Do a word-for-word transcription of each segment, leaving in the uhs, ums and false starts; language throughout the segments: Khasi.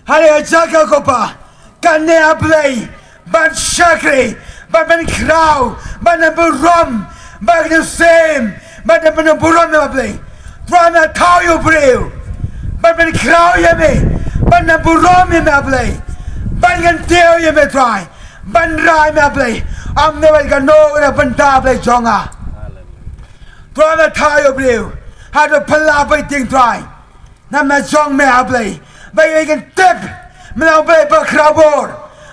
Hynrei ka jaka ko Pa, kane A Blei, ban shakri, ban pynkhraw, ban pynburom, ban pynïasyriem, ban pynburom ïa me A Blei. Trai me thaw ïa u briew ban pynkhraw ïa me, ban pynburom ïa me A Blei, ban kyntiew ïa me Trai, ban rai me A Blei. Ym dei ban kano kano ban da A Blei jong nga. Trai me thaw ïa u briew, ha u pynlah bad ting Trai. Na me jong me A Blei. Ba ïa kin tip me long Blei ba khraw bor,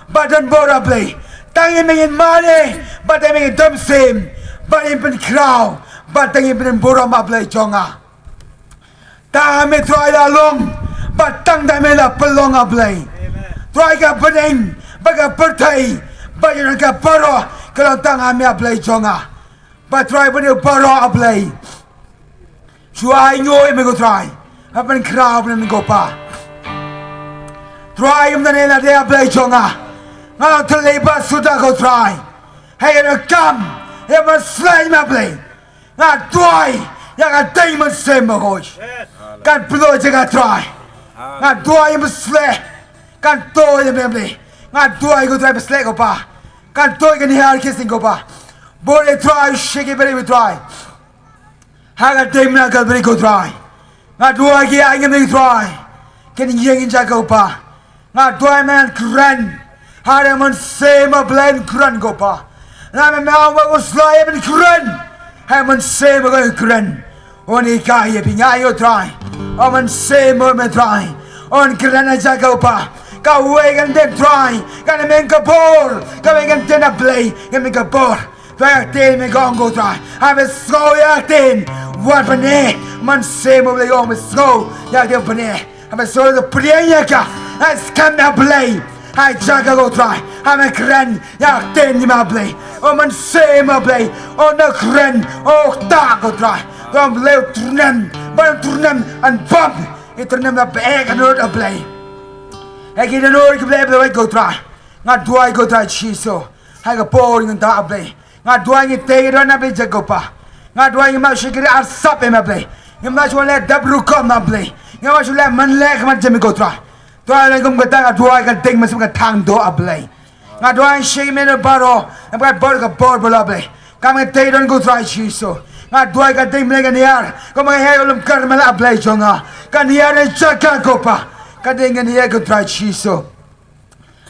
ba don bor A Blei. Tang ïa me ngin mane, ba tang ïa me ngin dom sim, ba ïa pynkhraw, ba tang ïa pynburom A Blei jong nga. Tang me Trai la long, ba tang da me la pynlong A Blei. Trai ka bneng, ba ka pyrthei, ba ïa ka baroh, ka long tang ha me A Blei jong nga. Ba Trai ba ne baroh A Blei. Shu ai ñiuh ïa me ko Trai. Ha pynkhraw pynbor ko Pa. Trai ym da ne na de A Blei jong nga. Nga long tylli ba suda ko Trai. Hei ïa ka kam. Ïa ban sleh me A Blei. Nga duwai. Ïa ka dei mynsiem ba hoj. Kan pynlong jaka Trai. Nga duwai ïa ban sleh. Kan to ïa me A Blei. Nga duwai ko Trai ban sleh ko Pa. Kan to ïa ka niar ki sing ko Pa. Bor ïa Trai shiki beri ïa Trai. Ha ka dei na Kalbari ko Trai. Nga duwai ki ai ngi Trai. Kin ïeng ïa jaka ko Pa. Nga duwai men kren. Ha re mynsiem A Blei kren ko Pa. Na me me ong ba ko slai men kren. Ha mynsiem ko kren. Oni ka ïa phi nga ïa Trai. O mynsiem o me Trai. On kren ïa jaka ko Pa. Kawei kan dei Trai. Kan men ka bor. Kawei kan dei A Blei. Kan men ka bor. Trai ïa ktien me ka ong ko Trai. Ha me sngew ïa ktien. Wat bane. Mynsiem U Blei ong me sngew ïa ktien bane. Ha me sngew ïa ka pdiang ïa ka. Ha skhem ïa Blei. Ha jaka ko Trai. Ha me kren ïa ktien me Blei. O mynsiem me Blei. O na kren. O ta ko Trai. Ko Blei u tyrnem. Ba u tyrnem an bam. I tyrnem na pek an rot A Blei. Hei ki na rot ki Blei Blei ko Trai. Nga duwai ko Trai Jisu. Hai ka por ngi ta A Blei. Nga duwai ngi te ngi don A Blei jaka ko Pa. Nga duwai ngi ma shikri arsap em A Blei. Ngi ma shu leh dap rukom A Blei. Ngi ma shu leh man leh kman jemi ko Trai. Trai leh kum kata nga duwai ka ding masuk ka thang do A Blei. Nga duwai shi men baro. Nga duwai bor ka bor bala A Blei. Kam ngi te don ko Trai Jisu. Nga duwai ka ding men ka niar. Ko ma ngi hai ulum kar men A Blei jong nga. Ka niar ne jaka ko Pa. Ka ding ka niar ko Trai Jisu.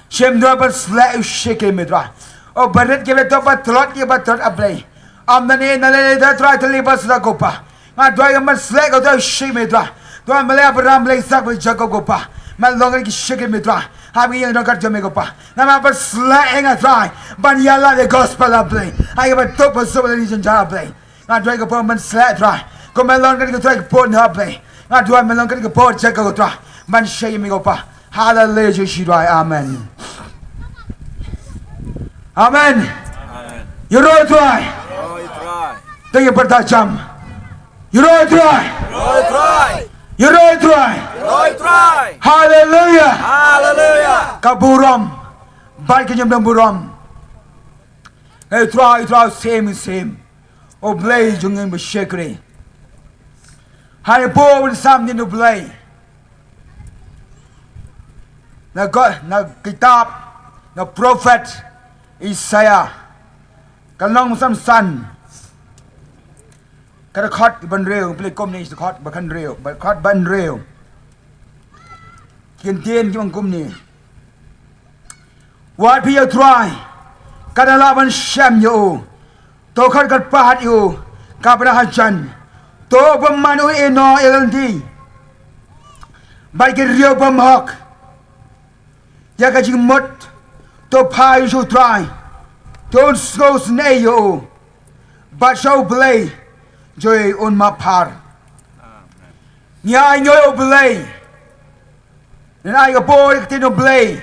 Shem dra ban sleh u shike me Trai. O barit ke beto ba tlot ke ba tlot A Blei. Am na ne na le da Trai tali ba sla ko Pa. Nga doi ka man sleh ko Trai shike me Trai. Trai me le Abraham le Isak le Jakob ko Pa. Man long ki shike me Trai. Ha bi yang dong kat jame ko Pa. Na ma ban sleh nga Trai. Ban yala le gospel A Blei. Ha ke ba tok ba so le ni janja A Blei. Nga duwai ka por man sleh Trai. Ko man long ka dei ka Trai ka por na Blei. Nga duwai man long ka dei ka por check ka Trai. Man shei mi ko Pa. Hallelujah shi Trai. Amen. Amen. Yoro Trai. Thank you, Brother Jam. Yoro Trai. Yoro Trai. Hallelujah. Hallelujah. Ka burom. Bai ka nyam dang burom. Hey Trai, Trai, same, same. O Blei jong ngi ba shakri. Hai po ban sam ni no Blei. Na go na kitab na prophet Isaiah. Ka long sam san. Ka khot ban reu, Blei kom ni khot ba kan reu, ba khot ban reu. Kin tien ki kum ni. Wat phi ïa Trai. Ka da la ban shem ïa u. To khat kat pahat ïa u. Ka bra hajan. To ba man u ino ïa landi. Bai ki riaw ba mhok. Ïa ka jingmut. To phai ïa u Trai. To un sngewsynei ïa u. Bad sha u Blei. Joi un maphar. Nia ïa u Blei. Nen ai ka bor ka tin u Blei.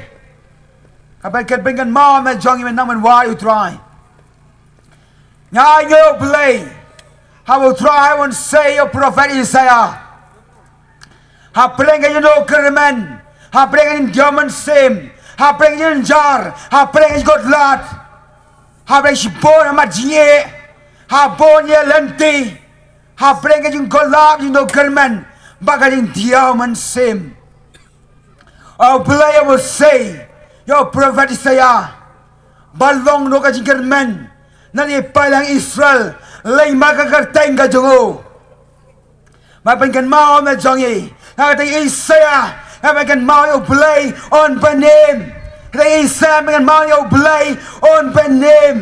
Ka ban ket ban kan ma me jong i men nang men wai u Trai. Nga ai ngi u Blei. Ha u Trai wan sei u prophet Isaiah. Ha preng ka ino kermen. Ha preng ka ino diaman sem. Ha preng ka ino jar. Ha preng ka ino gotlat. Ha preng shibor ha mat jie. Ha bon ye lenti. Ha preng ka ino gotlat ino kermen. Ba ka ino diaman sem. U Blei u sei ïa u prophet Isaiah ba long noh ka jingkyrmen na ki paidlang Israel lem bad ka kyrteng ka jong u. Ba pynkynmaw na jong i, na ka kyrteng Isaiah, ba pynkynmaw ïa u Blei un pynim. Ka kyrteng Isaiah ba pynkynmaw ïa u Blei un pynim.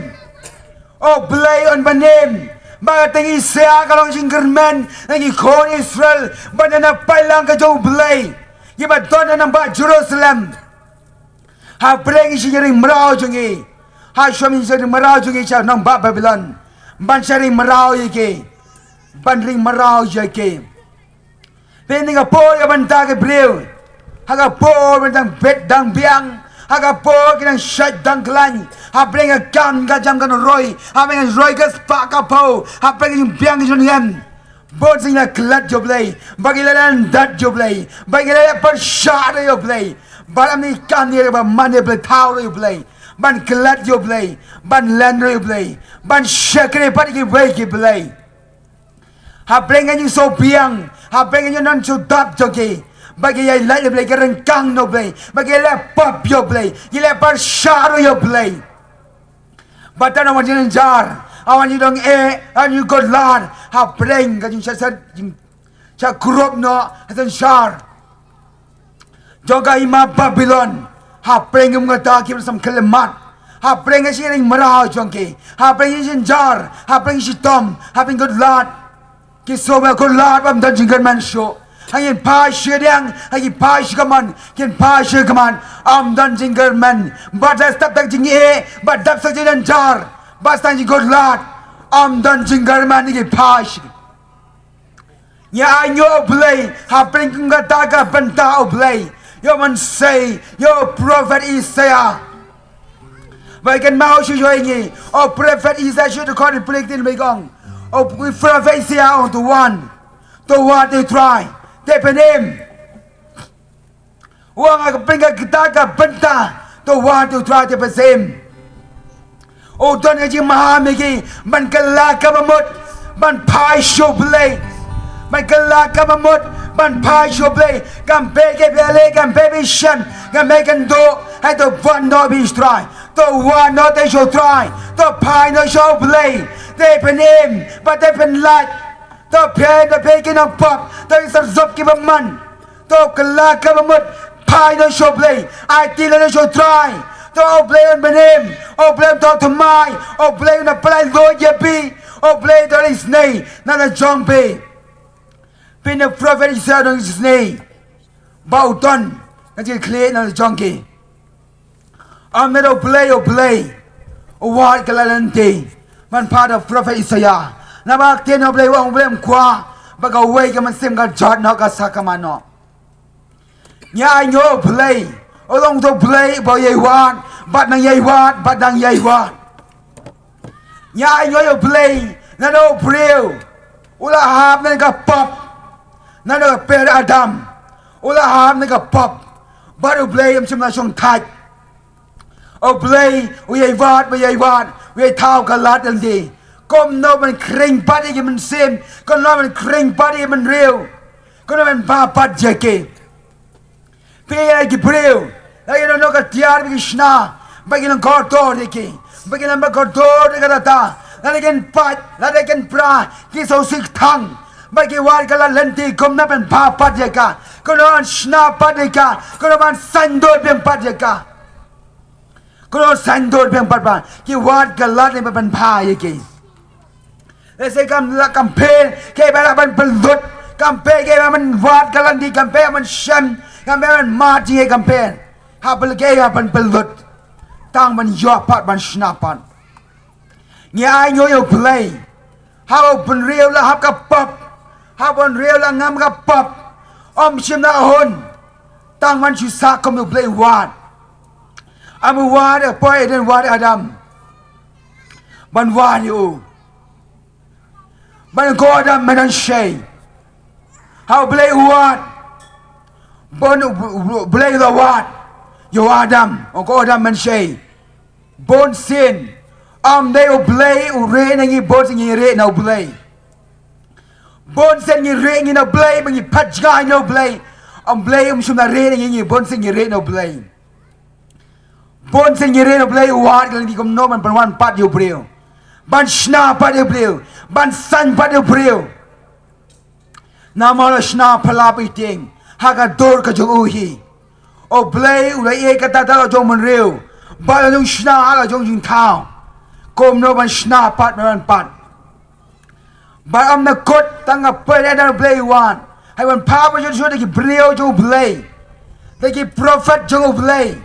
U Blei un pynim. Ba ka kyrteng Isaiah ka long jingkyrmen na ki khun Israel ba na paidlang ka jong u Blei, kiba don hangne ba Jerusalem. Hapdeng ki shynrang mraw jong i, ha shwa ki shynrang mraw jong i sha nongbah Babilon, ban shynrang mraw ïa ki, ban ring mraw ïa ki. Peit na ka por ka bynta ki briew, ha ka por ba dang bit dang biang, ha ka por ki dang shait dang khlaiñ, hapdeng ka kam ka jam kan roi, hapdeng ka roi ka spah ka phew, hapdeng ka jingbiang ka jingem. Bun sien la klet ïa u Blei, ba ki la lyndet ïa u Blei, ba ki la pyrshah ïa u Blei. Ba lam ni kam ni ba man ïa u Blei, thaw ïa u Blei, ban klet ïa u Blei, ban len ïa u Blei, ban shakri bad kiwei ki blei. Hapdeng ka jingsngewbiang, hapdeng ka jingdon sngewdap jong ki, ba ki ïai lait ïa u Blei, ki ryngkang na u Blei, ba ki la pop ïa u Blei, ki la pyrshah ïa u Blei. Ba tang u wan jynjar, u wan jingdon eh, u wan jingkut lad, hapdeng ka jingshah, jingshah grup noh ha synshar jong ka hima Babilon. Hapdeng ki mungkata kiba sam khyllipmat, hapdeng ka shynrang mraw jong ki, hapdeng ka jingjynjar, hapdeng ka shitom, hapdeng ka kut lad. Ki sngewbha kut lad ba ym don jingkyrmen shuh. Ha kin phai shiliang, ha kin phai shi kamon, kin phai shi kamon, ym don jingkyrmen. Bad da step da ka jingeh, bad dap sa jingdon jar, bad sa jingkut lad, ym don jingkyrmen, ki phai shi. Ngi ai nguh ïa u Blei hapdeng kum kata ka bynta u Blei, ïa u mynsiem, ïa u prophet Isaiah. Ba kynmaw shuh shuh ïa ngi, u prophet Isaiah shu dkhot ïa u Blei ktien ba ong. U prophet Isaiah u ong to wan, to wan te Trai, te pynim. U ong hapdeng kata ka bynta, to wan te Trai te pynim. U don ka jingmaham ïa ki ban kylla ka bamut ban phai sha u Blei. Ban kylla ka bamut ban phai sha u Blei. Kam pei ka ba leh, kam pei ba shem, kam pei ka kynduh. Hei, to wan noh bad u Trai, to wan noh te sha u Trai, to phai noh sha u Blei. Te pynim bad te pynlait. To peit, to peit ki nongpop, to ïa syrsup ki bymman. To kylla ka bamut, phai noh sha u Blei, aiti noh sha u Trai. To u Blei un pynim, u Blei un thoh thymmai, u Blei un pynlait lut ïa phi, u Blei un thoh isynei na la jong phi. Phi na prophet Isaiah u don isynei ba u don ka jingkitkhlieh na la jong ki. Ym na u Blei, u Blei u wad ka lad lynti ban phah da u prophet Isaiah. Naba ktien u Blei u ong, u Blei um kwah ba kawei ka mynsiem ka jot noh, ka sakma noh. Ngi ai nguh ïa u Blei, u long uto u Blei ba u ïai wad bad nang ïai wad bad nang ïai wad. Ngi ai nguh ïa u Blei, naduh u briew u la hap na ka pop, naduh ka kper Adam u la hap na ka pop, bad u Blei um shym la shongthait. U Blei u ïai wad, u ïai wad, u ïai thaw ka lad lynti. Kumno ban khring pat ïa ki mynsiem, kumno ban khring pat ïa ki bynriew, kumno ban bah pat ïa ki. Phi ïa ki briew, la ki don noh ka tiar ba ki shna, ba ki long kordor ïa ki, ba ki long ba kordor ïa ka data, la ki pait, la ki pra, ki sngewsih thang, ba ki wad ka lad lynti, kumno ban bah pat ïa ka, kumno ban shna pat ïa ka, kumno ban saiñdur biang pat ïa ka. Kumno saiñdur biang pat ba ki wad ka lad lynti ban bah ïa ki. Lehse kam lah campaign, kiba lah ban pynlut. Campaign kiba lah ban wad ka lad lynti, campaign ban shem, campaign ban mad ïa ki campaign. Haba leh kiba lah ban pynlut, tang ban ïoh pat, ban shna pat. Ngi ai nguh ïa u Blei. Haba u bynriew la hap ka pop, haba u bynriew la ngam ka pop, um shym la hun, tang ban shu sah kum u Blei u wad. Ym u wad ïa u poi, u dang wad ïa u Adam. Ban wad ïa u, ban ong, ko Adam, men shei. Haba u Blei u wad, bun u, u, u Blei u la wad ïa u Adam, ong, ko Adam, men shei. Bun sien, ym dei u Blei u rieh na ngi, bun sien ngi rieh na u Blei. Bun sien ngi rieh ngi na u Blei, ba ngi phet jngai na u Blei. Ym Blei um shym la rieh na ngi, ngi bun sien ngi rieh na U Blei. Bun sien ngi rieh na U Blei, u wad ka lynti kumno ban pynwan pat ïa u briew, ban shna pat ïa u briew, ban saiñ pat ïa u briew. Namar u la shna phylla bad tieng ha ka dur ka jong u hi. U Blei u la ïeit kata ka jong u bynriew bad u la shna ha ka jong u jingthaw kumno ban shna pat, ban wan pat. Bad ym da kut tang ha pyrthei, da U Blei u wan, haba u wan phah ba u ïoh da ki briew jong U Blei, da ki prophet jong U Blei,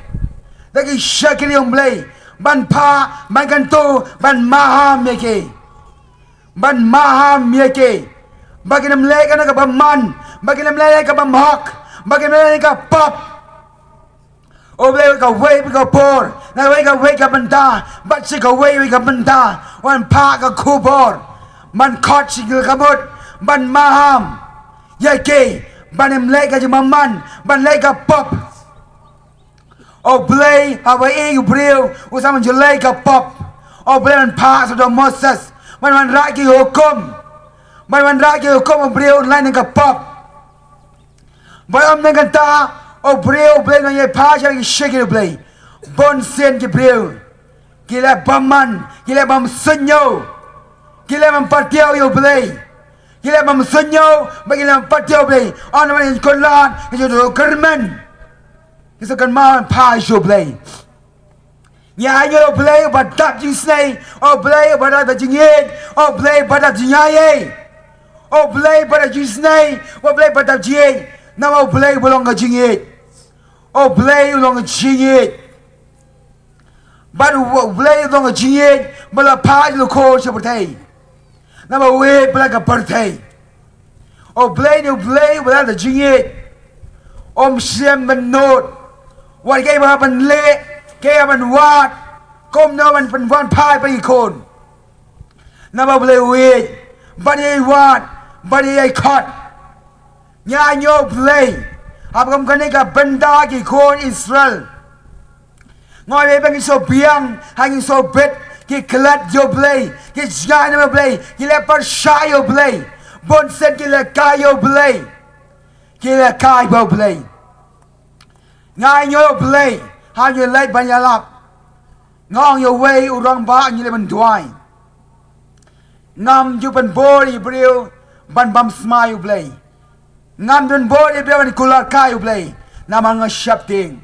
da ki shakri jong U Blei, ban phah, ban kyntu, ban maham ïa ki. Ban maham ïa ki ba kin ym leh kano ka bymman, ba kin ym leh kano ka bymhok, ba kin ym leh kano ka pop. U Blei kawei pat ka por, na kawei kawei ka bynta, bad sha kawei kawei ka bynta u wan phah ka khubor, ban khot sha ki kmut, ban maham ïa ki ban ym leh ka jingbymman, ban leh ka pop. U Blei haba ïeit ïa u briew u sa wan jlei ka pop. U Blei u wan phah sha u Moses ban wanrah ki hukum, ban wanrah ki hukum u briew un lait na ka pop. Bad ym tang kata, u briew, u Blei u wan ïa phah sha ki shakri U Blei. Bun sien ki briew ki leh bymman, ki leh bymsuidñiew, ki leh bym patiaw ïa U Blei, ki leh bymsuidñiew bad ki leh bym patiaw ïa U Blei. Ong namar ngi kular, ngi ju kyrmen, ngi sa kynmaw ban phah sha U Blei. Ngi ainguh ïa U Blei uba dap jingsnei, U Blei uba dap jingïeit, U Blei uba dap jingïaid, U Blei uba dap jingsnei, U Blei uba dap jingïeit. Namar U Blei u long ka jingïeit. U Blei u long ka jingïeit. Bad U Blei u long ka jingïeit ba la phah ïa u khun sha pyrthei. Namar u ïeit palat ka pyrthei. U Blei ne U Blei uba la da jingïeit. Um shym ban nud wat kaei ba ban leh, kaei ba ban wad, kumno ban pynwan phai pat ïa ki khun. Namar U Blei u ïeit, bad ïa i wad, bad ïa i khot. Ngi ainguh ïa U Blei ha ka bynta kane ka bynta ki khun Israel. Nga ong ba ngi shu biang, ha ngi shu bit, ki klet ïa U Blei, ki jngai na U Blei, ki leh pyrshah ïa U Blei. Bun sien ki leh kai ïa U Blei, ki leh kai bad U Blei. Nga ainguh ïa U Blei ha ngi leit ban ïalap. Nga ong ïa uwei u rangbah, ngi leit ban duwai. Ngam ju pynbor ïa i briew ban bam smai ïa U Blei. Ngam ju pynbor ïa i briew ban kular kai ïa U Blei. Namar nga sheptieng,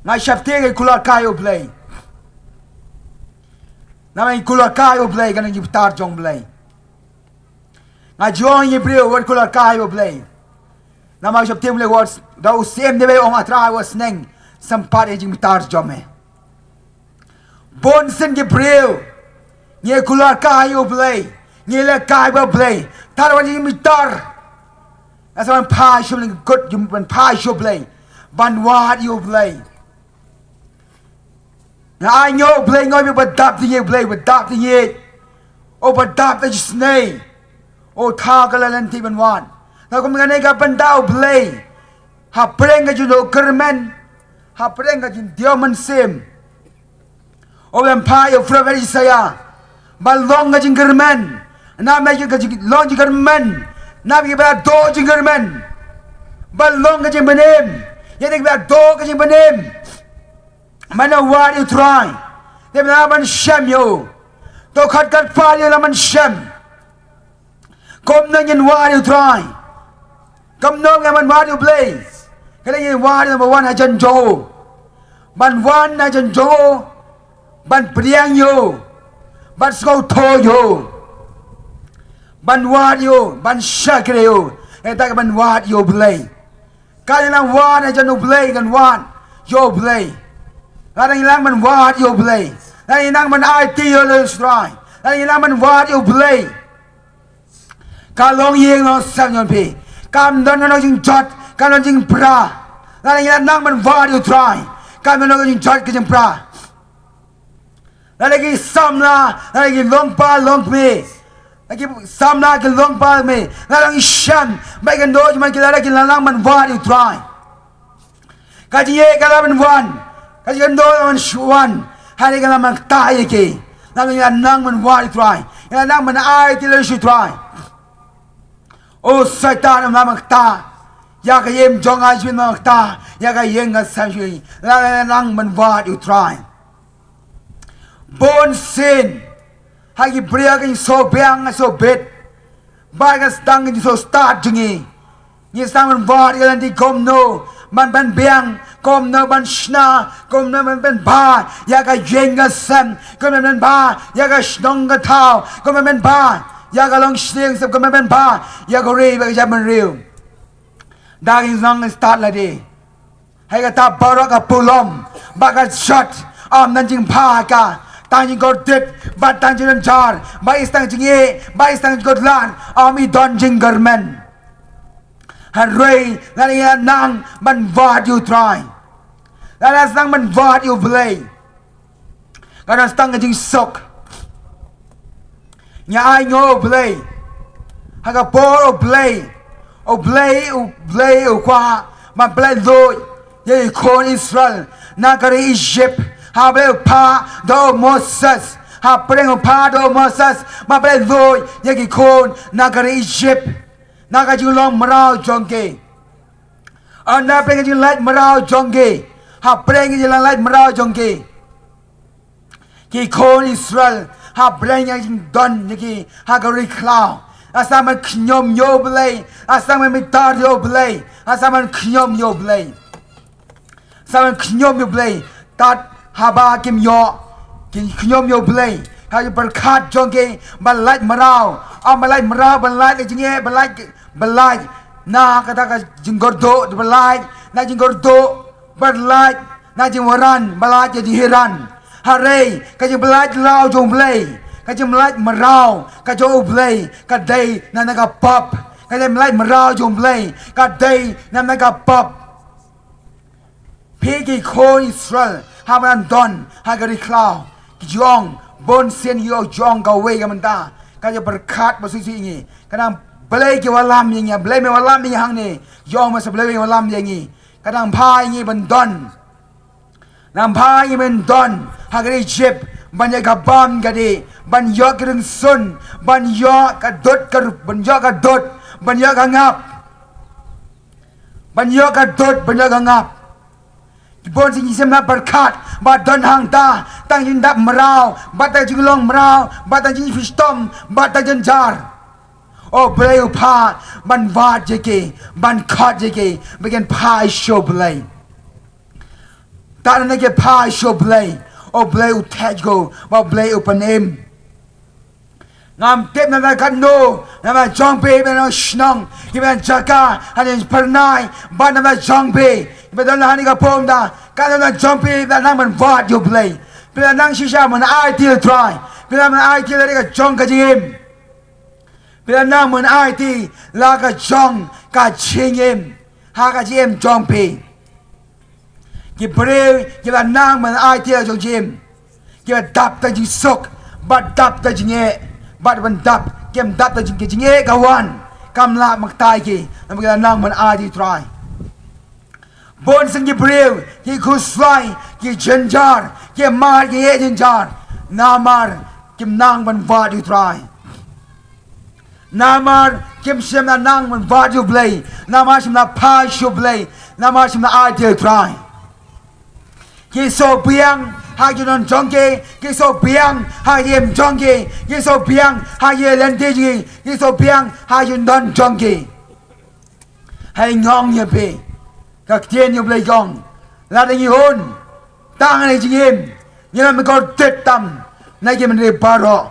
nga sheptieng ïa i kular kai ïa U Blei. Namar i kular kai ïa U Blei ka long jingbitar jong U Blei. Nga ju ong ïa i briew wat kular kai ïa U Blei. Namar sheptieng U Blei wat, da u Syiem David u ong, A Trai, wat sneng sympat ïa i jingbitar jong me. Bun sien ki briew ngi kular kai ïa U Blei, ngi leh kai bad U Blei, tad wan jingbitar. Nga sa wan phai sha U Blei, kut jingwan phai sha U Blei, ban wad ïa U Blei. Nga ainguh ïa U Blei, nga ong ba dap jingïeit, U Blei ba dap jingïeit, uba dap da jingsnei. U thaw ka la lynti ban wad. Nga kum kane ka bynta U Blei, hapdeng ka jingduh kyrmen, hapdeng ka jingdiaw mynsiem, U Blei u phah ïa u prophet Isaiah ba long ka jingkyrmen na me, ka jing, long jingkyrmen na me, ba duh jingkyrmen, ba long ka jingpynim ïa ki ba duh ka jingpynim. Mano wad ïa U Trai? Te ba nang ban shem ïa u. To khat khat pat ïa la ban shem. Kumno ngin wad ïa U Trai? Kumno ngin ban wad ïa U Blei? Ka dei ngin wad ïa U, ban wan hajan jong u, ban wan hajan jong u, ban pdiang ïa u, ban sngewthuh ïa u, ban wad ïa u, ban shakri ïa u. Ïa kata ka ban wad ïa U Blei. Kan ïa nang wad hajan U Blei, kan wad ïa U Blei. Kan ïa nang ban wad ïa U Blei. Kan ïa nang ban aiti ïa U Trai. Kan ïa nang ban wad ïa U Blei. Ka long ïing long sem jong phi, kam don kano jingjot, kam don jingpra. Kan ïa nang ban wad ïa U Trai, kam don kano jingjot ka jingpra. Lada ki samla, lada ki longpa longkmie, lada ki samla ki longpa longkmie, lada ki shem ba ki kynduh jingmut, ki lada ki la nang ban wad ïa U Trai, ka jingïeit ka la ban wan, ka jingkynduh ka la ban shu wan. Hynrei ka la ban ktah ïa ki. Lada ki la nang ban wad ïa U Trai, ki la nang ban aiti lem sha U Trai. O Soitan, ym lah ban ktah. Ïa ka ïing jong nga shuh, nangta ïa ka ïing ka sem shuh. Lada nang ban wad ïa u Trai. Bun sien ha ki briew ka jingsngewbiang, ka jingsngewbit. Bad ka sdang ka jingstad jong ngi. Ngi sdang ban wad ïa lade kumno ban pynbiang, kumno ban shna, kumno ban pynbha ïa ka ïing ka sem, kumno ban pynbha ïa ka shnong ka thaw, kumno ban pynbha ïa ka longsneng sem, kumno ban pynbha ïa ka ri bad ka jaitbynriew. Da ki nang stad lade. Hei kata baroh ka pulom bad ka jot, ym don jingpha ha ka. Tang jingkordit bad tang jingjynjar bad i sdang jingeh bad i sdang jingkordit, ym i don jingkyrmen. Hynrei lada ngi nang ban wad ïa u Trai, lada ngi nang ban wad ïa u Blei, ka dang sdang ka jingsuk. Ngi ainguh ïa u Blei ha ka por u Blei, u Blei, u Blei u kwah ban pynlait luid ïa ki khun Israel na ka ri Egypt. Haba u phah da u Moses, hapdeng u phah da u Moses ban pynlait luid ïa ki khun na ka ri Egypt, na ka jinglong mraw jong ki. Hapdeng ka jinglait mraw jong ki, hapdeng ka jinglait mraw jong ki, ki khun Israel, hapdeng ka jingdon jong ki ha ka ri khlaw, la sdang ban khñium ïa u Blei, la sdang ban bitar ïa u Blei, la sdang ban khñium ïa u Blei. Sdang ban khñium ïa u Blei. Tad haba kim ïoh, kim khñium ïa u Blei, ha ki pyrkhat jong ki ban lait mraw, ym ban lait mraw, ban lait ka jingeh, ban lait, ban lait na kata ka jingkordit, ban lait na jingkordit, ban lait na jingwaran, ban lait ka jinghiran. Hynrei ka jingpynlait mraw jong u Blei, ka jingpynlait mraw ka jong u Blei, ka dei na, na ka pop. Ka jingpynlait mraw jong u Blei ka dei na, na ka pop. Phi ki khun Israel, haba nang don ha ka ri khlaw, ki ju ong, bun sien ki ju ong kawei ka mynta, ka ju pyrkhat ba shisha ïa ngi. Ka dang Blei ki wallam ïa ngi, Blei me wallam ïa ngi hangne. Ki ju ong ba shisha Blei me wallam ïa ngi. Ka dang pha ïa ngi ban don, dang pha ïa ngi ban don ha ka ri Egypt, ban ïoh ka bam ka dih, ban ïoh ka rynsun, ban ïoh ka dud ka rup, ban ïoh ka dud, ban ïoh ka ngap. Ban ïoh ka dud, ban ïoh ka ngap. Bun sien ngi shem na pyrkhat ba don hangta tang jingdap mraw, ba tang jinglong mraw, ba tang jingpynshitom, ba tang jynjar. U Blei u phah ban wad ïa ki, ban khot ïa ki ba kin phai sha u Blei. Tad haba ki phai sha u Blei, u Blei u theh ko, ba u Blei u pynim. Ngam tip na ka katno na ka jong phi, na ka shnong, na ka jaka, ha ka jingpyrnai, bad na ka jong phi, phi don ha kane ka por mynta, ka na ka jong phi, phi la nang ban wad ïa u Blei. Phi la nang shisha ban aiti ïa u Trai. Phi la nang aiti ïa u Trai la ka jong ka jingim. Phi la nang ban aiti la ka jong ka jingim ha ka jingim jong phi. Ki briew ki la nang ban aiti la ka jong jingim. Ki la dap da jingsuk, bad dap da jingeh, bad ban dap, kim dap da jing, ka jingeh ka wan, kam lah ban ktai ki, namar ki la nang ban aiti ïa u Trai. Bun sien ki briew ki khuslai, ki jynjar, ki mar, ki ïeh jynjar, namar kim nang ban wad ïa u Trai. Namar kim shym la nang ban wad ïa u Blei, namar shym la phai sha u Blei, namar shym la aiti ïa u Trai. Ki sngewbiang ha ki don jong ki, ki sngewbiang ha ki im jong ki, ki sngewbiang ha ki lynti jong ki, ki sngewbiang ha ki don jong ki. Hei nga ong ïa phi, ka ktien ïa u Blei ka ong, lada ngi hun tang ha ka jingim, ngi la mih kordit tam na ki bynriew baroh.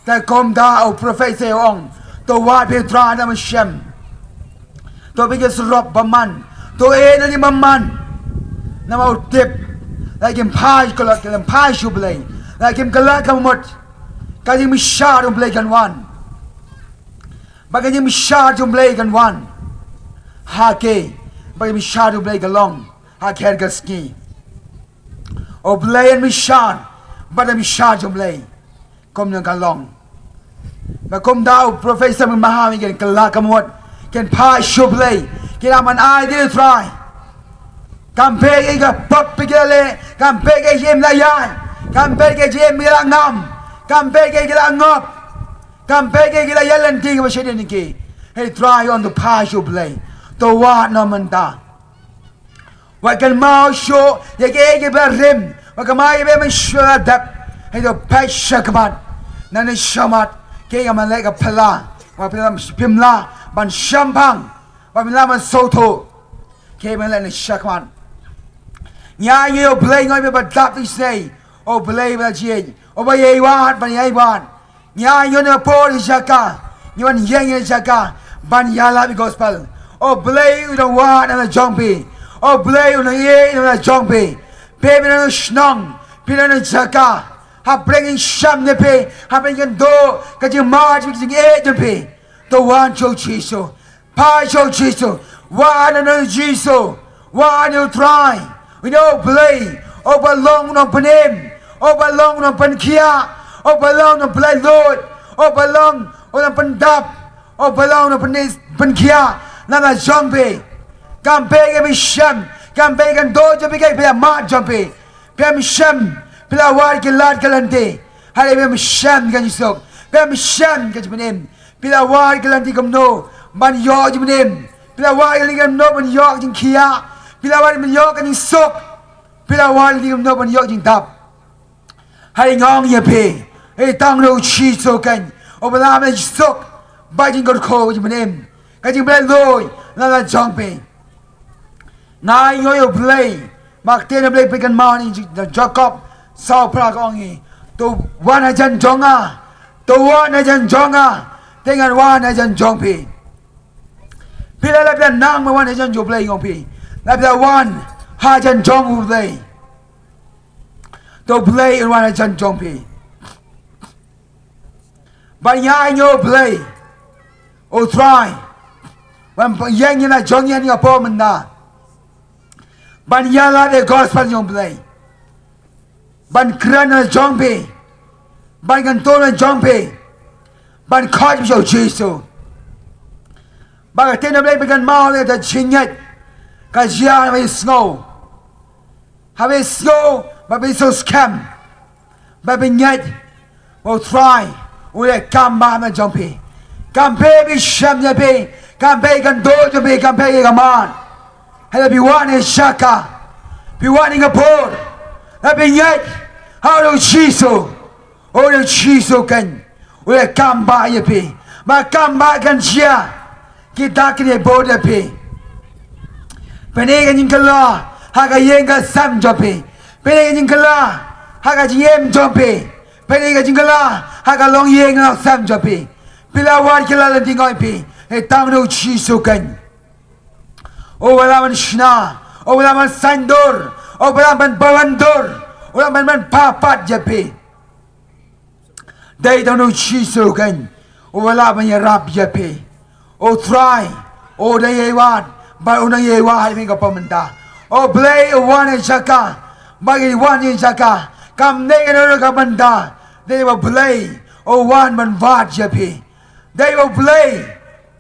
Te kumta u prophet Isaiah u ong, to wad phi ïa u Trai na ka mynsiem, to peit ïa ki surok bymman, to ïeit ïa ki bymman. Namar u tip, lada kim phai, ka la kim phai sha u Blei, lada kim kylla ka mut, ka jingbishar u Blei kan wan. Ba ka jingbishar jong u Blei kan wan ha ki, ba ka jingbishar jong u Blei ka long ha ki kher ki sngi. U Blei un bishar, bad ka bishar jong u Blei kumno ka long. Ba kumta u prophet Isaiah u ong, kin kylla ka mut, kin phai sha u Blei, kin ïa man aiti ïa u Trai. Kam peit ïa ka pop ba ki la leh, kam peit ïa ka jingim ba ki la ïaid, kam peit ïa ka jingim ba ki la ngam, kam peit ïa ka jingim ba ki la ngop. Kam peit ïa ki la ïaid lynti kaba shadien ïa ki. Hei Trai, ïa u, to phai sha u Blei. To wad noh mynta. Wat kynmaw shuh ïa kiei kiba rim. Wat kynmaw ïa kiba mynshuwa la dep. Hynrei to peit shakhmat. Nangne shakhmat. Kiei kiba leh ka phylla. Wat pynlah, pynlah ban shemphang. Wat pynlah ban sngewthuh. Kiei kiba leh nangne shakhmat. Ngi ai nguh ïa U Blei, ngi ong ba dap te isnei. O Blei ba jied. O ba ïai wad, ban ïai wad. Ngi ai nguh ïa ka por, ïa ka jaka. Ngi wan ïeng ïa ka jaka ban ïalap ïa ka gospel. O Blei u dang wad na la jong phi. O Blei u dang ïeit na la jong phi. Phi, phi na shnong, phi na jaka. Hapdeng ïing shem ne phi, hapdeng ïing kynduh, ka jingmad, ka jingïeit jong phi. To wan sha U Jisu. Phai sha U Jisu. Wan na U Jisu. Wan na U Trai. Wan na U Blei. U ba long u nongpynim. U ba long u nongpynkhiah. U ba long u nongpynlait luid. U ba long u nongpyndap. U ba long u nongpynis, pynkhiah na la jong phi. Kam phi ka mynsiem. Kam phi ka kynduh jong phi, ka phi ka mat jong phi. Phim shym, phi la wad ki lad ki lynti. Hynrei phim shym ka jingsuk. Phim shym ka jingpynim. Phi la wad ki lynti kumno ban ïoh jingpynim. Phi la wad ki lynti kumno ban ïoh jingkhiah. Phi la wad ban ïoh ka jingsuk. Phi la wad ki lynti kumno ban ïoh jingdap. Hynrei nga ong ïa phi. Hynrei tang na U Jisu keiñ. U ba lah ban jingsuk. Ba jingkyrkhu jingpynim. Ka jingpynlait luid na la jong phi. Nga ai nguh ïa U Blei. Ba ka ktien U Blei phi kynmaw na Jakob saw phra ka ong hi. To wan hajan jong nga. To wan hajan jong nga. Te ngan wan hajan jong phi. Phi la lap ïa nang ba wan hajan jong U Blei, nga ong phi. Lap ïa wan hajan jong U Blei. To U Blei un wan hajan jong phi. Ban ïa ai nguh ïa U Blei. U Trai. Ban ïeng ïa na jong ïa ni ka por mynta. Ban ïalap ïa ka gospel jong U Blei. Ban kren na jong phi. Ban kyntu na jong phi. Ban khot sha U Jisu. Ba ka ktien U Blei phi kynmaw ïa ka jingngeit. Ka jia ba ïa sngew. Haba sngew, ba phi sngew skhem, ba phi ngeit, ba U Trai u leh kam ba na jong phi. Kam phi phi shem ïa phi, kam phi ka kynduh jong phi, kam phi ka mat. Haba phi wan ïa shaka, phi wan ïa ka por, haba phi ngeit ha U Jisu. U Jisu keiñ u leh kam ba ïa phi. Ba kam ba kan jia. Kita kine bud ïa phi. Pynïaid ka jingkylla ha ka ïing ka sem jong phi. Pynïaid ka jingkylla ha ka jingim jong phi. Pynïaid ka jingkylla ha ka longïing longsem jong phi. Phi la wad ki la lynti ngoi phi. Hynrei tang na U Jisu keiñ. U ba lah ban shna, u ba lah ban saiñdur, u ba lah ban balandur, u ba lah ban, ban papat ïa phi. Dei tang na U Jisu keiñ u ba lah ban ïarap ïa phi. U Trai u dang ïai wad, bad u dang ïai wad ha kane ka por mynta. U Blei u wan ïa shaka, bad u wan ïa shaka. Kam dei kano kano ka bynta, dei ba U Blei u wan ban wad ïa phi. Dei ba U Blei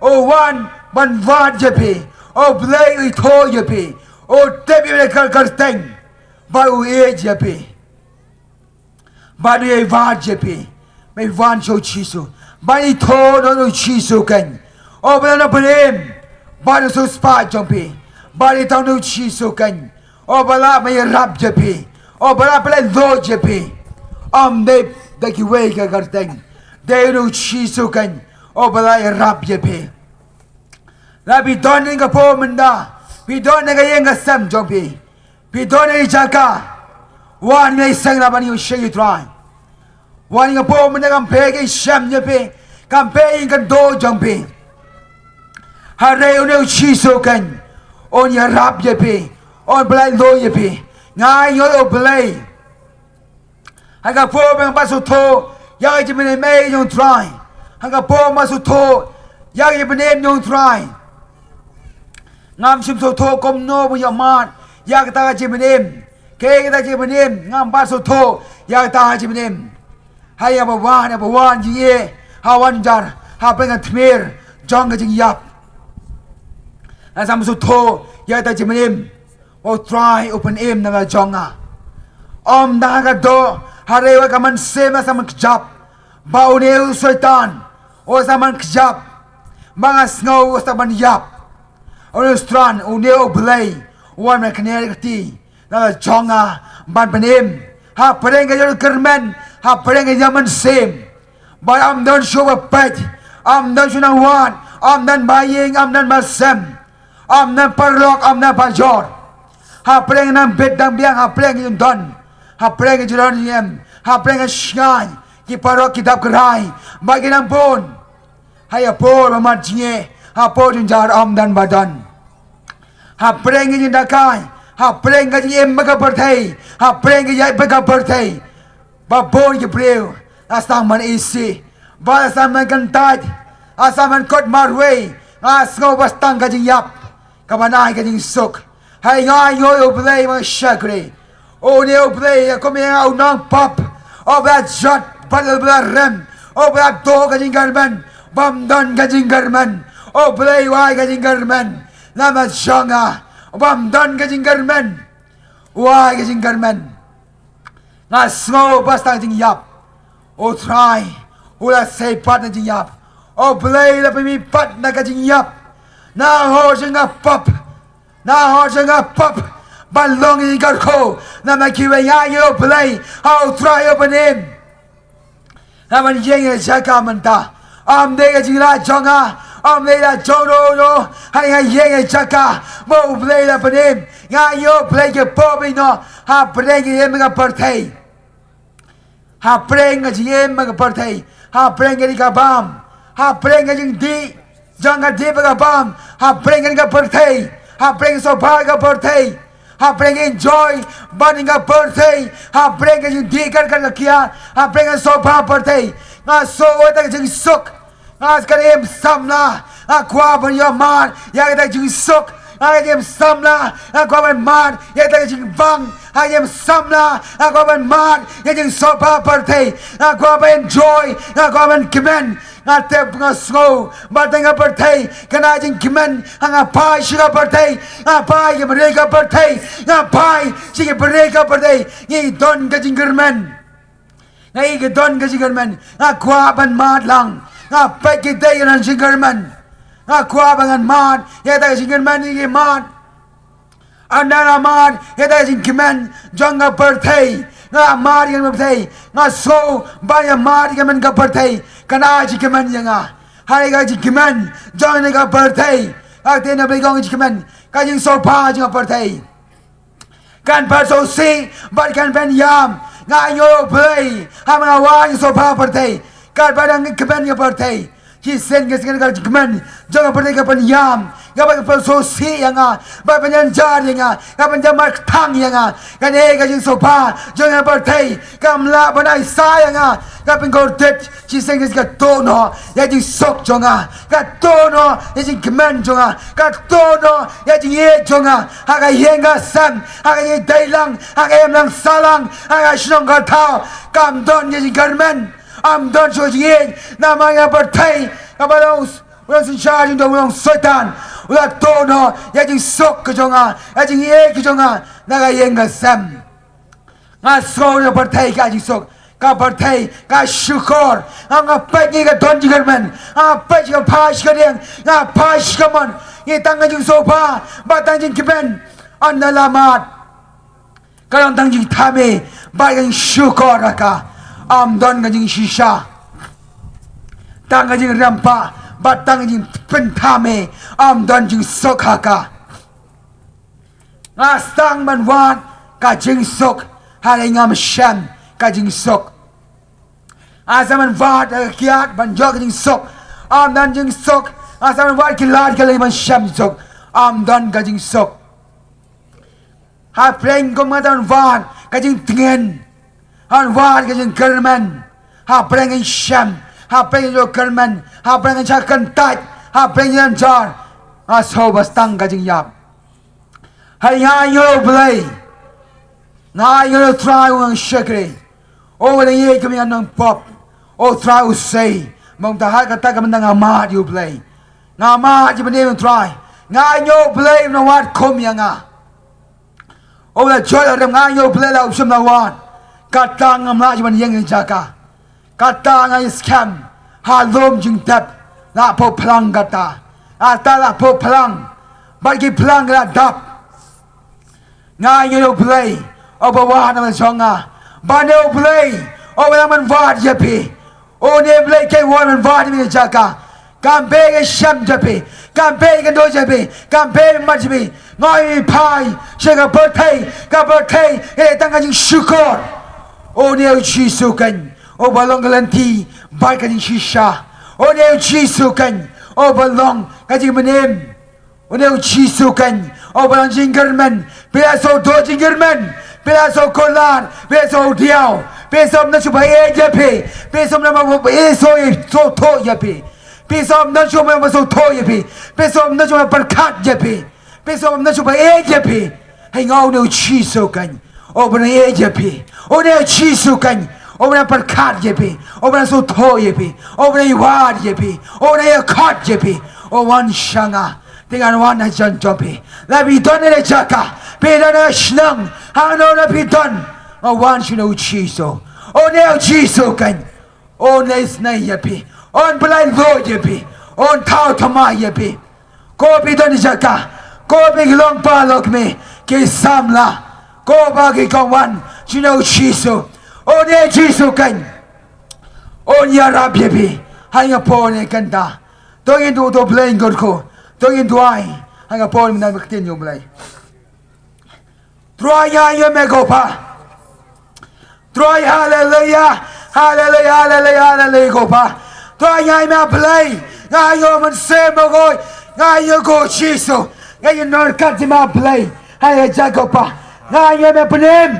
u wan ban wad ïa phi. U Blei u ithuh ïa phi. U tip ïa phi da ka kyrteng. Bad u ïeit ïa phi. Bad u ïeit ïa phi. Ba phi wan sha U Jisu. Ba phi ithuh na U Jisu keiñ. U ba long u nongpynim. Bad u siewspah jong phi. Ba phi tang na U Jisu keiñ. U ba lah ban ïarap ïa phi. U ba lah ban pynlait luid ïa phi. Ym dei da kiwei ki kyrteng. Dei na U Jisu keiñ. U ba lah ïarap ïa phi. Lada phi don ha kane ka por mynta. Phi don ha ka ïing ka sem jong phi. Phi don ha ka jaka. Wan ïa seng la ban ïa shakri Trai. Wan ha kane ka por mynta, kam phi ka shem jong phi. Kam phi ka kynduh jong phi. Hynrei une U Jisu keiñ un ïarap ïa phi. Un pynlait luid ïa phi. Nga ai nguh ïa U Blei. Ha ka por ba nga bat sngewthuh ïa ka jingpynim jong U Trai. Ha ka por ba nga bat sngewthuh ïa ka jingpynim jong U Trai. Ngam shym sngewthuh kumno ban ïohmad ïa kata ka jingpynim. Kaei kata ka jingpynim, ngam bat sngewthuh ïa kata ka jingpynim. Haba wan, haba wan jingeh, ha wan jar, ha pdeng ka tmier jong ka jingïap. Ngam shym sngewthuh ïa kata ka jingpynim. U Trai u pynim na la jong nga. Ym tang ha ka doh, hynrei wat ka mynsiem nga sa man kjap. Ba une u Soitan u sa man kjap. Ba nga sngew u sa man ïap. Une u Trai, une u Blei, u wan ban knieh ka kti na la jong nga ban pynim hapdeng ka jingkyrmen, hapdeng ka jingmynsiem. Bad ym don shuh ba peit, ym don shuh nang wad, ym don ba ïing, ym don ba sem, ym don paralok, ym don parajor. Hapdeng nang bit nang biang, hapdeng ka jingdon, hapdeng ka jingdon jingem, hapdeng ka shngaiñ, ki paralok ki dap kyrhai, bad ki nang bun. Ha ïa por ba mat jingeh, ha por jynjar ym don ba don. Hapdeng ka jingdakai, hapdeng ka jingim bad ka pyrthei, hapdeng ka ïaid bad ka pyrthei, ba bun ki briew la sdang ban isih, ba la sdang ban kyntait, la sdang ban kut marwei. Nga sngew ba tang ka jingïap ka ban ai ka jingsuk. Hynrei nga ainguh ïa u Blei ba shakri. Une u Blei, ïa kum ïa nga u nongpop, u ba la jot bad u ba la rem, u ba la duh ka jingkyrmen bym don ka jingkyrmen. U Blei u ai ka jingkyrmen na la jong nga, bym don ka jingkyrmen, u ai ka jingkyrmen. Nga sngew ba tang jingïap. U Trai u la sei pat na jingïap. U Blei la pynmih pat na ka jingïap. Nga hor jong nga pop, nga hor jong nga pop ban long ïa ka kyrkhu. Namar kiwei, nga ainguh ïa u Blei, ha u Trai u pynim. Nga ban ïeng ïa ka jaka mynta. Ym dei ka jingïaid jong nga, ym dei la jong no no. Hynrei nga ïeng ïa ka jaka ba u Blei la pynim. Nga ainguh ïa u Blei, ki pop ïa no hapdeng ka jingim ka pyrthei. Hapdeng ka jingim ka pyrthei, hapdeng ka ri ka bam, hapdeng ka jingdih jong ka ri bad ka bam, hapdeng ka pyrthei, hapdeng ka sngewbha ka pyrthei, hapdeng ka enjoy bad ka pyrthei, hapdeng ka jingdih ka ka kiad, hapdeng ka sngewbha pyrthei. Nga sngew ïa ka jingsuk. Nga sa ka im samla, nga kwah ban ïa mad ïa ka jingsuk. Nga im samla, nga kwah ban mad ïa ka jingbang. Nga im samla, nga kwah ban mad ïa ka jingsngewbha pyrthei. Nga kwah ban enjoy, nga kwah ban kmen. Nga tip, nga sngew ba tang ka pyrthei ka na jingkmen. Nga phai sha ka pyrthei, nga phai ki briew ka pyrthei, nga phai sha ki briew ka pyrthei. Ngi don ka jingkyrmen. Nga i ka don ka jingkyrmen, nga kwah ban mad lang. Nga peit ki dei ka don jingkyrmen. Nga kwah ban ngan mad ïa ka jingkyrmen, i ki mad. Ynda nga mad ïa ka jingkmen jong ka pyrthei, nga mad ïa ka pyrthei. Nga sngew ba ïa mad ïa ka kmen ka pyrthei ka na jingkmen ïa nga. Hynrei ka jingkmen jong ka pyrthei, ka ktien na Blei ka ong jingkmen, ka jingsngewbha jong ka pyrthei kan pynshoi bad kan pynïam. Nga ainguh ïa u Blei, ha ma nga wan ïa sngewbha pyrthei, kan pynïam, kan pynïam ïa pyrthei. Shisien ka shisien ka jingkmen jong ka pyrthei ka pynïam, ka pynshoi ïa nga, ka pynjynjar ïa nga, ka pynjynjar kthang ïa nga. Kane ka jingsngewbha jong ka pyrthei kam lah ban aisah ïa nga, ka pynkordit. Shisien ka shisien ka tuh noh ïa jingsuk jong nga, ka tuh noh ïa jingkmen jong nga, ka tuh noh ïa jingïeit jong nga ha ka ïing ka sem, ha ka ïing dei lang, ha ka im lang sah lang, ha ka shnong ka thaw. Kam don ïa jingkyrmen, ym don shuh jingïeit. Namar ka pyrthei kaba long, u long synshar jong u, u long Soitan, u la tuh noh ïa jingsuk ka jong nga, ïa jingïeit ka jong nga na ka ïing ka sem. Nga sngew ïa ka pyrthei ka jingsuk, ka pyrthei ka shukor. Nga, nga peit ngi ka don jingkyrmen, nga peit ka phai sha ka dieng, nga phai sha ka mon, ngi tang ka jingsngewbha bad tang jingkmen. Ynda la mad ka long tang jingthame bad ka jingshukor ha ka. Ym don ka jingshisha, tang ka jingrem bad tang ka jingpynthame, ym don jingsuk ha ka. Nga sdang ban wad ka jingsuk, hynrei ngam shem ka jingsuk. Nga sdang ban wad ka kiad ban ïoh ka jingsuk, ym don jingsuk. Nga sdang ban wad ki lad ki lei ban shem jingsuk, ym don ka jingsuk. Hapdeng kum nga sdang ban wad ka jingtngen, ban wad ka jingkyrmen, hapdeng ka jingshem, hapdeng ka jingkyrmen, hapdeng ka jingkyntait, hapdeng ka jingjynjar, nga sngew ba tang ka jingïap. Hynrei nga ainguh ïa u Blei, nga ainguh ïa u Trai uba nga shakri. U ba dang ïeit kum ïa nga nongpop, u Trai u sei. Mynta ha kata ka bynta nga mad ïa u Blei, nga mad ïa u Blei, u Trai. Nga ainguh ïa u Blei uba la wad kum ïa nga. U la jot la rem, nga ainguh ïa u Blei, la u shim la wad. Kata ngam lah ju ban ïeng ïa ka jaka. Kata nga ïa skhem ha lum jingtep, la phuh phlang kata. Kata la phuh phlang. Bad ki phlang ki la dap. Nga ai ïa U Blei uba wad na ka bynta jong nga. Bad une U Blei uba nang ban wad ïa phi. Une U Blei uba wan ban wad ïa phi na ka jaka. Kam beh ïa ka shem jong phi. Kam beh ïa ka kyndoh jong phi. Kam beh ïa ka mat jong phi. Nga ai ïa phi phai sha ka pyrthei, ka pyrthei ka dei tang ka jingshukor. Une U Jisu kein uba long ka lynti bad ka jingshisha. Une U Jisu kein uba long ka jingmynim. Une U Jisu kein uba long jingkyrmen. Phi la shu duh jingkyrmen, phi la shu kular, phi la shu diaw, phi shu ym don shuh ba ïeit ïa phi, phi shu ym don ba, ba, ba, shu, shu thoh ïa phi. Phi shu ym don shuh ba, ba shu thoh ïa phi. Phi shu ym don shuh ba pyrkhat ïa phi. Phi shu ym don shuh ba ïeit ïa phi. Hynrei une U Jisu kein uba nang ïeit ïa phi. Une U Jisu kein uba nang pyrkhat ïa phi, uba nang shu thoh ïa phi, uba nang wad ïa phi, uba nang ïakhot ïa phi. U wan sha nga. Te ngan wan ha jan jong phi. La phi don ha kane ka jaka, phi don ha kane ka shnong, hangno la phi don, nga wan sha une U Jisu. Une U Jisu kein un leh isynei ïa phi, un pynlait luid ïa phi, un thaw thymmai ïa phi. Ko phi don ha kane ka jaka, ko phi ki longpa longkmie, ki samla, ko ba ki kong wan sha une U Jisu. Une U Jisu kein un ïarap ïa phi ha kane ka por ne kynta. To ngin duwai, to Blei ngin kyrkhu. To ngin duwai ha kane ka por mynta ba ktien jong U Blei. Trai, nga ai ïa me ko Pa. Trai, haleluya, haleluya, haleluya, haleluya ko Pa. Trai, nga ai ïa me Blei. Nga ai ïa u Mynsiem Bakhuid. Nga ai ïa ko Jisu. Nga ai ïa u nongkit jong me Blei. Ai ïa ko Pa. Nga ai ïa me Blei.